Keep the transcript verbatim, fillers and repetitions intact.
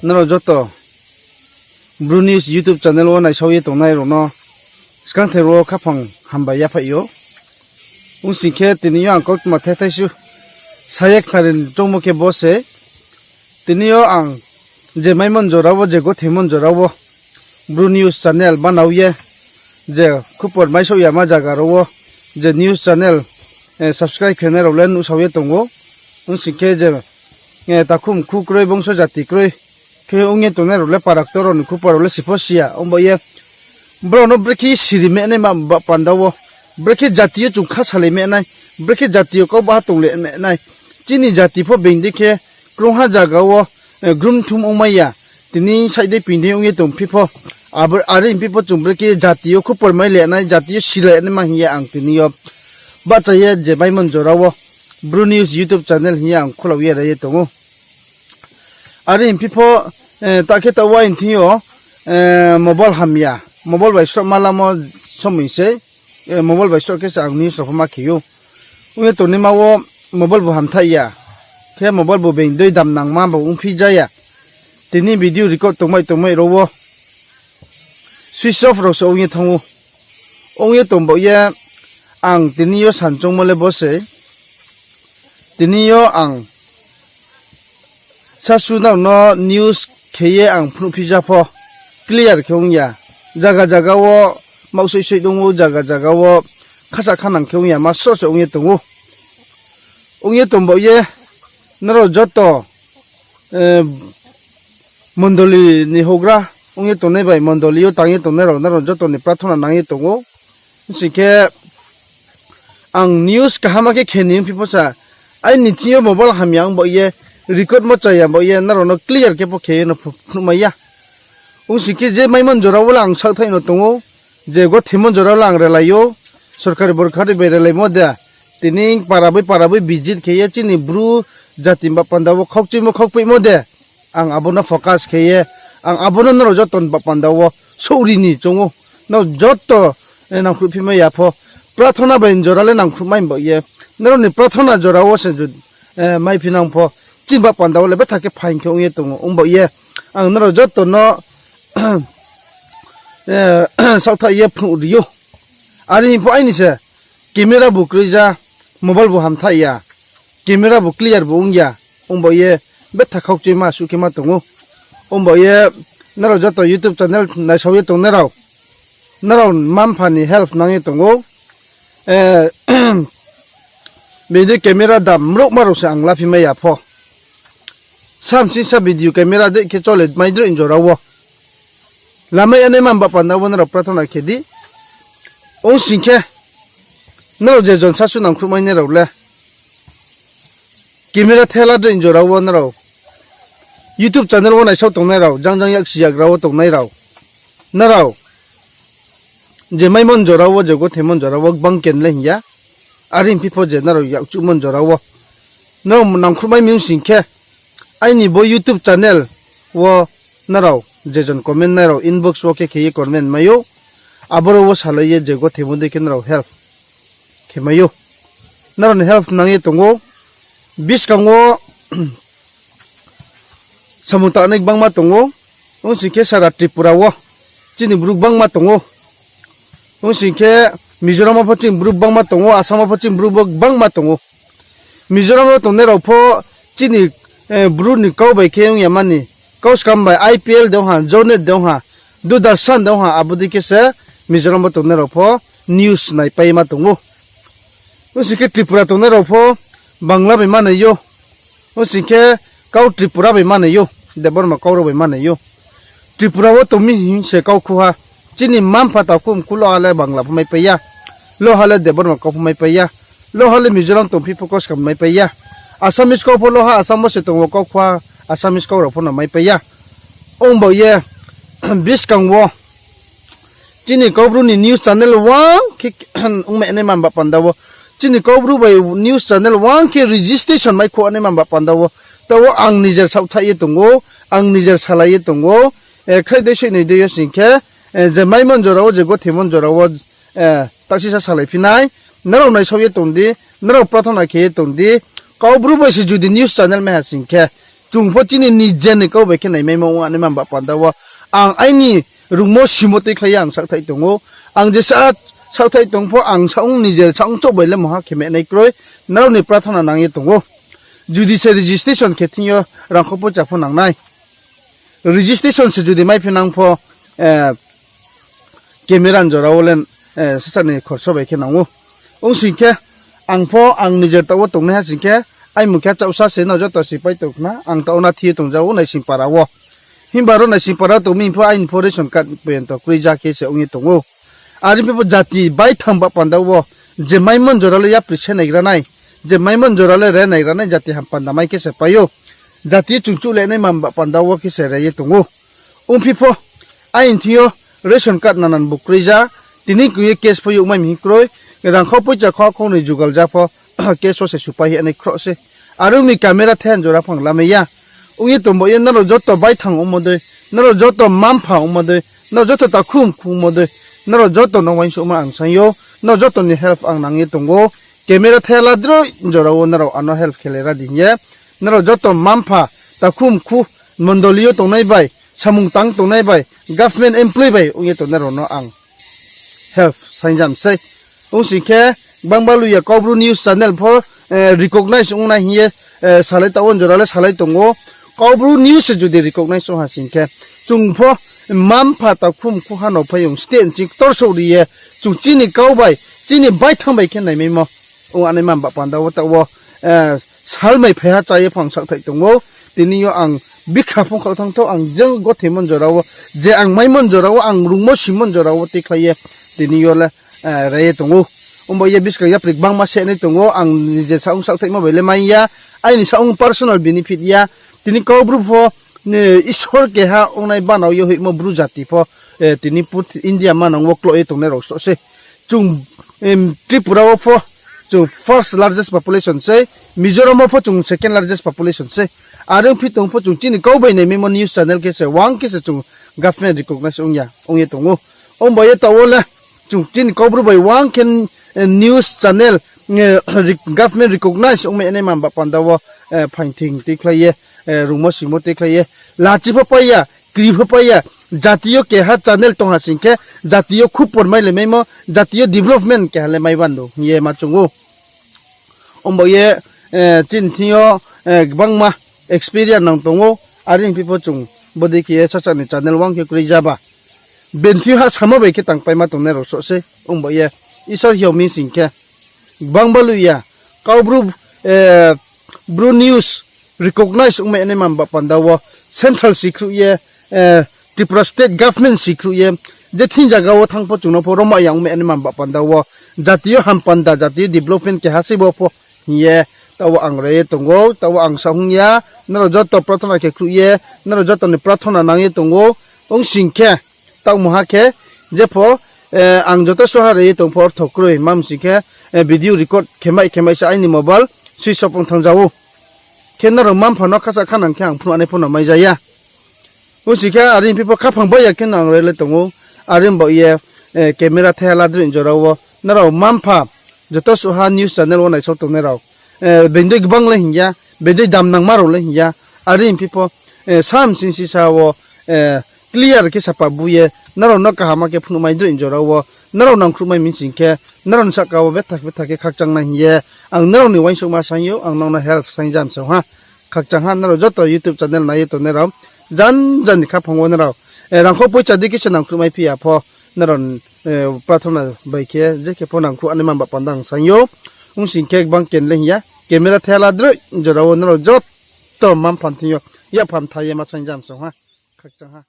Nrao joto Bru News YouTube channel wo naisao ye tongnai rao no skangther wo khaphang hambai yaphaih ou. Ong sing khe tini yo ang kautma thethai su sa ye khnari ni choungmo khe bo se. Tini yo ang je maimon jora wo, je gothemon jora wo Bru News channel banao ye, je khupor maisoh yama zaga rao wo je news channel subscribe khenai rao le nuhsao ye tong ou. Ong sing khe je takhumkhu kroi, bongso jati kroi khe ong ye tongnai rao le, para ktor rao ni khupor rao le sipho si ya. Ong baoh ye brao no brekhe siri mehnai ma ba panda wo, brekhe jati yo chung kha salai mehnai, brekhe jati yo kau baha tongle mehnai. Chini jati pho being dei khe krungha zaga wo grumthum ongmai ya. Tini side dei ping dei ong ye tongphi pho, are phi pho chung brekhe jati yo khupor mai le nai, jati yo silai nai ma hing ye ang tini yo bahcha ye je maimon jora wo Bru News YouTube channel hing ye ang khulao ye rai ye tong ou. Are phi pho, ta khe taoh wo aini thing yo mobile hamya, mobile bai sroh ma lamo somoi se, mobile bai sroh khe se ang news rao pho ma khe ou. Ong ye tongnaima wo mobile bu hamthaih ya, khe mobile bu being dei dam nangma bu ongphi ja ya. Tini video record tongmai tongmai rao wo switch off rao se ong ye thanng ou. Ong ye tong baoh ye ang tini yo san choungmo le bo se. Tini yo ang sasu nrao no news khe ye ang phnuhphi ja pho clear khe ong ya. Zaga zaga wo maosoisoi tong ou, zaga zaga wo khasa khanang khe ong ya, ma sroh se ong ye tong ou. Ong ye tong baoh ye nrao joto mondoli ni houhgra ong ye tongnai bai, mondoli yo tang ye tongnai rao, nrao joto ni prathona nang ye tong ou. Sing khe ang news kaham khe khe ni ongphi pho sa, aini thing yo mobile hamya ong baoh ye, record mo chaya baoh ye, nrao no clear khe pho khe ye no phnuhmai ya. Ong sing khe je maimon jora wo le ang saohthaih no tong ou, je gothemon jora wo le ang relai ou, sorkari borkari bai relaimo de, tini para boi para boi visit khe ye chini Bru jati ba panda wo khaukchuimo khaukpeihmo de, ang abo no focus khe ye, ang abo no nrao joto ni ba panda wo souhri ni choung ou. Nrao joto nangkhruhphi mai ya pho, prathona bai jora le nangkhruhmai baoh ye, nrao ni prathona jora wo se maiphi nang pho, chini ba panda wo le betha khe phaing khe ong ye tong ou. Ong baoh ye ang nrao joto no saohthaih ye phnuh ri ou. Are hing pho aini se camera bu kroi ja, mobile bu hamthaih ya, camera bu clear bu ong ya. Ong baoh ye betha khaukchuima suh khe ma tong ou. Ong baoh ye nrao joto YouTube channel naisao ye tongnai rao, nrao mma-mpha ni help nang ye tong ou. Bini camera dam mrouhma rao se ang laphi mai ya pho. Samsingsa video camera dei khe chole mai droi jora wo. Lamai ya nai ma ba panda wo nrao prathona khe di. Ong sing khe nrao je jon sasu nangkhruhmai nai rao le camera thela droi jora wo nrao YouTube channel wo naisao tongnai rao, jang jang yaksi yagra wo tongnai rao, nrao je maimon jora wo, je gothemon jora wo gbang ken le hing ya. Are phi pho je nrao yakchuhmon jora wo nrao nangkhruhmai mi ong sing khe, aini bo YouTube channel wo nrao je jon comment nai rao inbox wo khe khe ye comment mai ou. Aboro wo salai ye je gothemo dei khe nrao help khe mai ou. Nrao ni help nang ye tong ou. Buskang wo samung tangnai gbangma tong ou. Ong sing khe sara Tripura wo chini Bru gbangma tong ou. Ong sing khe Mizoram wo pho chini Bru gbangma tong ou, Assam wo pho chini Bru bo gbangma tong ou. Mizoram wo tongnai rao pho chini Bru ni kau bai khe ong ya mani, kau skam bai I P L de ong ha, Zonet de ong ha, Doordarshan de ong ha, abo dei khe se Mizoram wo tongnai rao pho news naipai ma tong ou. Ong sing khe Tripura tongnai rao pho Bangla bai manai ou. Ong sing khe kau Tripura bai manai ou, Debbarma kau rao bai manai ou. Tripura wo tong mi hing se kau khu ha. Chini mma-mpha takhu mkhu loha le Bangla pho maipai ya. Loha le Debbarma kau pho maipai ya. Loha le Mizoram tongphi pho kau skam maipai ya. Assamese kau pho loha Assam wo se tong wo kau khu ha, Assamese kau rao pho no maipai ya. Ong baoh ye buskang wo chini Kaubru ni news channel wang khe ongmai nai ma ba panda wo, chini Kaubru bai news channel wang khe registration mai kho nai ma ba panda wo, taoh wo ang nijer saohthaih ye tong ou, ang nijer salai ye tong ou. Khlai dei soih nai dei yo sing khe, je maimon jora wo, je gothemon jora wo, taksisa salai phi nai. Nrao naisao ye tong di, nrao prathona khe ye tong di. Kaubru bai se judi news channel mai ha sing khe, Chung pho chini nijer ni kau bai khe naimaimo ong ani ma ba panda wo ang aini rungmo simo tuikhlai ye ang saohthaih tong ou. Ang jesa saohthaih tong pho ang saong nijer saong chouh bai le mungha khe mehnai kroi, nrao ni prathona nang ye tong ou. Judi se registration khe thing yo rangkho poicha pho nang nai. Registration se judi maiphi nang pho, camera ni jora wo le, sasa ni khorso bai khe nang ou. Ong sing khe, ang pho ang nijer taoh wo tongnaiha sing khe, aimung khe chaohsa se no joto sipai tong khna, ang taoh wo na thi ye tongja ou Naisingpara wo. Himba ro Naisingpara tong mi pho aini pho ration card poyonto kroi ja khe se ong ye tong ou. Are phi pho jati baithang ba panda wo, je maimo ni jora le yapri se naigra nai, je maimo ni jora le re naigra nai, jati ham panda mai khe se pai ou. Jati chung chuh le nai ma ba panda wo khe se re ye tong ou. Ongphi pho, aini thing yo ration card nanan bo kroi ja, tini koi ye case pho youh mai mi hing kroi, rangkho poicha kho khong ni jugal ja pho, case wo se supai ye nai khroh se. Are ong ni camera then jora phang lamai ya. Ong ye tong bo ye nrao joto baithang ongmo dei, nrao joto mma-mpha ongmo dei, nrao joto takhu mkhu ongmo dei, nrao joto no uaingsouhma ang saing ou, nrao joto ni help ang nang ye tong ou. Camera the ladroi jora wo nrao ano help khe le ra di hing ye. Nrao joto mma-mpha, takhu mkhu, mondoli yo tongnai bai, samung tang tongnai bai, government employee bai ong ye tongnai rao no ang help saingjam sei. Ong sing khe, gbangba luya Kaubru News Channel pho recognize ong nai hing ye, salai taoh wo jora le salai tong ou. Kaubru News se judi recognize ong ha sing khe, chung pho mma-mpha takhu mkhu ha no phaiyong state nching ktor souh ri ye, chung chini kau bai, chini baithang bai khe naimaimo ong ani ma ba panda wo taoh wo, salmai phaiha chá ye phang saohthaih tong ou. Tini yo ang bikha phung khaoh thang thou, ang jeng gotheimo ni jora wo, je ang maimo ni jora wo, ang rungmo simo ni jora wo tuikhlai ye tini yo le, re ye tong ou. Ongba ye buskang yapri gbangma se nai tong ou, ang nije saong saohthaihmo bai le mai ya, aini saong personal benefit ya. Tini Kaubru pho, Isor keha ongnai banao ye hoihmo Bru jati pho, tini India manang wo kloh ye tongnai rao sroh se. Chung Tripura wo pho chung first largest population sei, Mizoram wo pho chung second largest population sei. Are ongphi tong pho chung chini kau bai naimaimo news channel khe se wang khe se chung government recognize ong ya, ong ye tong ou. Ongba ye taoh wo le chung chini Kaubru bai wang khe news channel government recognize ongmai nai ma ba panda wo, phaing thing tuikhlai ye, rungmo simo tuikhlai ye, lachi pho pai ya, kri pho pai ya, jati yo keha channel tong ha sing khe, jati yo khupor mai le maimo, jati yo development keha le mai bando hing ye ma chung ou. Ongba ye, chini thing yo, gbangma experience nang tong ou, are ongphi pho chung bodei khe ye sasa ni channel wang khe kroi ja ba. Bini thing yo ha samo bai khe tangpaima tongnai rao sroh se, ongba ye Isor hiao mi sing khe, gbangba luya, Kaubru, Bru news recognize ongmai nai ma ba panda wo, central sikhruh ye, Tripura state government sikhruh ye, je thing zaga wo thanng pho chung no pho roma ya ongmai nai ma ba panda wo, jati yo ham panda, jati yo development keha se bo pho hing ye, taoh wo ang re ye tong ou, taoh wo ang sa hung ya, nrao joto prathona khe khruh ye, nrao joto ni prathona nang ye tong ou, ong sing khe, taoh mungha khe, jepho, ang joto suha re ye tong pho ortho kroi, ma sing khe, video record khe mai khe mai se aini mobile switch off ong thanng ja ou. Khe nrao mma-mpha no khacha khanang khe ang phnuh nai pho no mai ja ya. Ong sing khe are phi pho khaphang bai ya khe no ang re le tong ou, are baoh ye, camera thaiha ladroi jora wo, nrao mma-mpha, joto suha news channel wo naisao tongnai rao, being dei gbang le hing ya, being dei dam nangma rao le hing ya, are phi pho, sam sing sisa wo, clear khe sapa bu ye, nrao no kaham khe phnuhmai droi jora wo, nrao nangkhruhmai mi sing khe, nrao ni sahka wo betha betha khe khakchang nai hing ye, ang nrao ni uaingsouhma saing ou, ang nrao no help saing jam song ha. Khakchang ha, nrao joto YouTube channel nai ye tongnai rao, jan jan ni khaphang wo nrao, rangkho poicha dei khe se nangkhruhmai phi ya pho, nrao, prathona bai khe je khe pho nangkhruh nai ma ba panda ang saing ou. Ong sing khe gbang ken le hing ya, camera thaiha ladroi jora wo nrao joto mma-mpha ni thing yo, yaphang tha ye ma saing jam song ha. Khakchang ha.